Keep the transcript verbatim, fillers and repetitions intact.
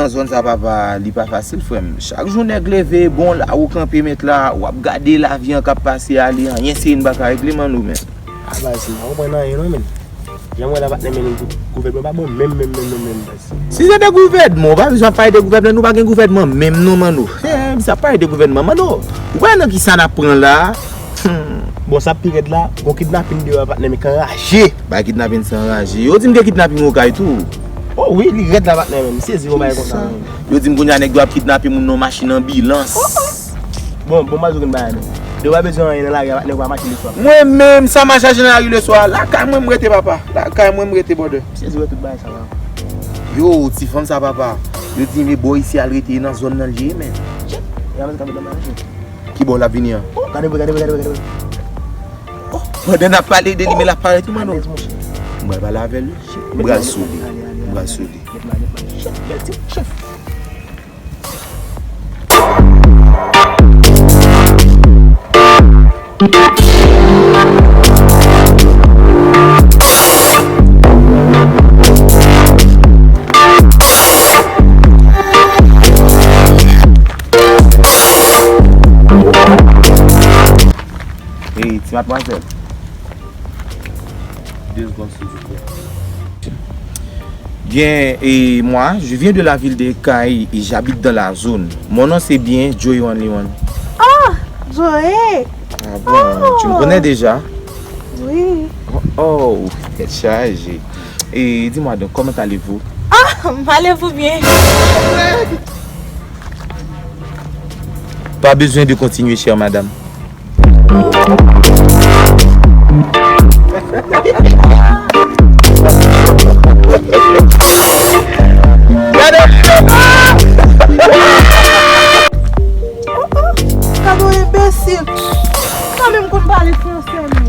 Zòn sa papa, li pa fasil frè m. Chak jou nèg leve, bon la ou kanpe mèt la, w ap gade lavi an k ap pase ale, anyen serye n pa ka regle man nou menm. A baz, m pa konprann anyen non menm. Jan m wè la patnè men gouvènman pa bon menm, menm, menm, menm, menm baz. Si se de gouvènman, ou pa bezwen ap pale de gouvènman, nou pa gen gouvènman menm non Manno. Eh, sa pale de gouvènman, Manno. Ou wè nan kisa n ap pran la? Hmm. Bon, sa pi rèd la, gon kidnapin deyò a patnè men k anraje. Bay kidnapin sa anraje. Yo di m gen kidnapin Okay tou. Oh wi, li rèd la patnè men. M sezi yon bagay konsa. Yo di m kounye a nèg yo ap kidnape moun nan machin anbilans. Bon, bon, m al jwenn bagay men. Yo pa bezwen anyen nan lari a patnè, ou pa mache leswa. Mwen menm, sa m al chache nan lari leswa? Lakay mwen m rete papa. Lakay mwen m rete brother. M sezi wè tout bagay sa la. Yo, ti fanm sa papa. Yo di m e bò isi al rete nan zòn nan l ye men. Shit. Ya mwen kanpe nan bagay. Ki bò l ap vini an? Oh, gade vre, gade vre, gade vre, gade vre. Oh, pandan n ap pale de li, men l ap parèt wi Manno. Alèz monchè. M pral pale avè l wi. M pral sou li. M pral sou li. Mèt mal, mèt mal. Shit, bèl tip, chèf. Hey, ti matmwazèl. Deux secondes, s'il vous plaît. Bien, et moi, je viens de la ville de Cayes et j'habite dans la zone. Mon nom, c'est bien Joey Only One. Ah, Joey! Ah bon, tu me connais déjà? Oui. Oh, oh, tête chargée. Et dis-moi donc, comment allez-vous? Ah, allez-vous bien? Pas besoin de continuer, chère madame. Gade cheva! Oh, oh, gade yon enbesil. Sa menm konn pale fransè, men.